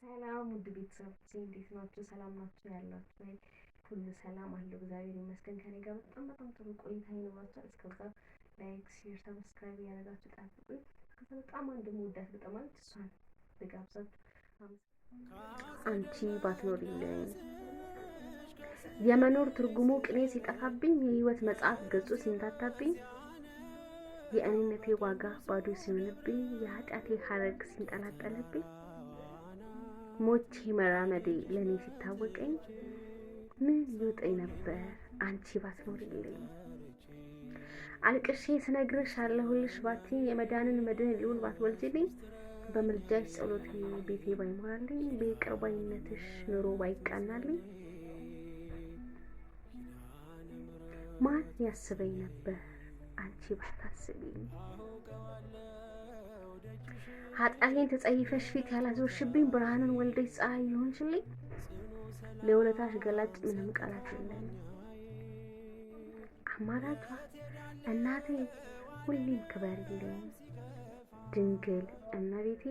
ሰላም ውድ ቤተሰቦቼ፣ እንዴት ናችሁ? ሰላም ናችሁ ያላችሁ ወይ? ሁሉ ሰላም አለው፣ እግዚአብሔር ይመስገን። ከኔ ጋር በጣም በጣም ጥሩ ቆይታ ይኖራችኋል። እስከዛ like፣ share፣ subscribe እያደረጋችሁ ጠብቁኝ። እስከዛ በጣም አንድ የምወዳት ግጥም አለች፣ እሷን ልጋብዛችሁ። አንቺ ባትኖሪልኝ የመኖር ትርጉሙ ቅኔ ሲጠፋብኝ፣ የህይወት መጽሐፍ ገጹ ሲንታታብኝ፣ የእኔነቴ ዋጋ ባዶ ሲሆንብኝ፣ የኃጢአቴ ሀረግ ሲንጠላጠልብኝ፣ ሞቼ መራመዴ ለእኔ ሲታወቀኝ፣ ምን ይውጠኝ ነበር አንቺ ባትኖሪልኝ? አልቅሼ ስነግርሽ አለሁልሽ ባትይኝ፣ የመዳንን መድህን ልዑል ባትወልጂልኝ፣ በምልጃሽ ጸሎቴ ቤቴ ባይሞላልኝ፣ በይቅር ባይነትሽ ኑሮ ባይቃናልኝ፣ ማን ያስበኝ ነበር አንቺ ባታስቢኝ? ኃጢአቴን ተጸይፈሽ ፊት ያላዞርሽብኝ፣ ብርሃንን ወልደሽ ፀሐይ ይሆንሽልኝ፣ ለውለታሽ ገላጭ ምንም ቃላት የለኝም። አማላጇ እናቴ ሁሌም ክበሪልኝ፣ ድንግል እመቤቴ።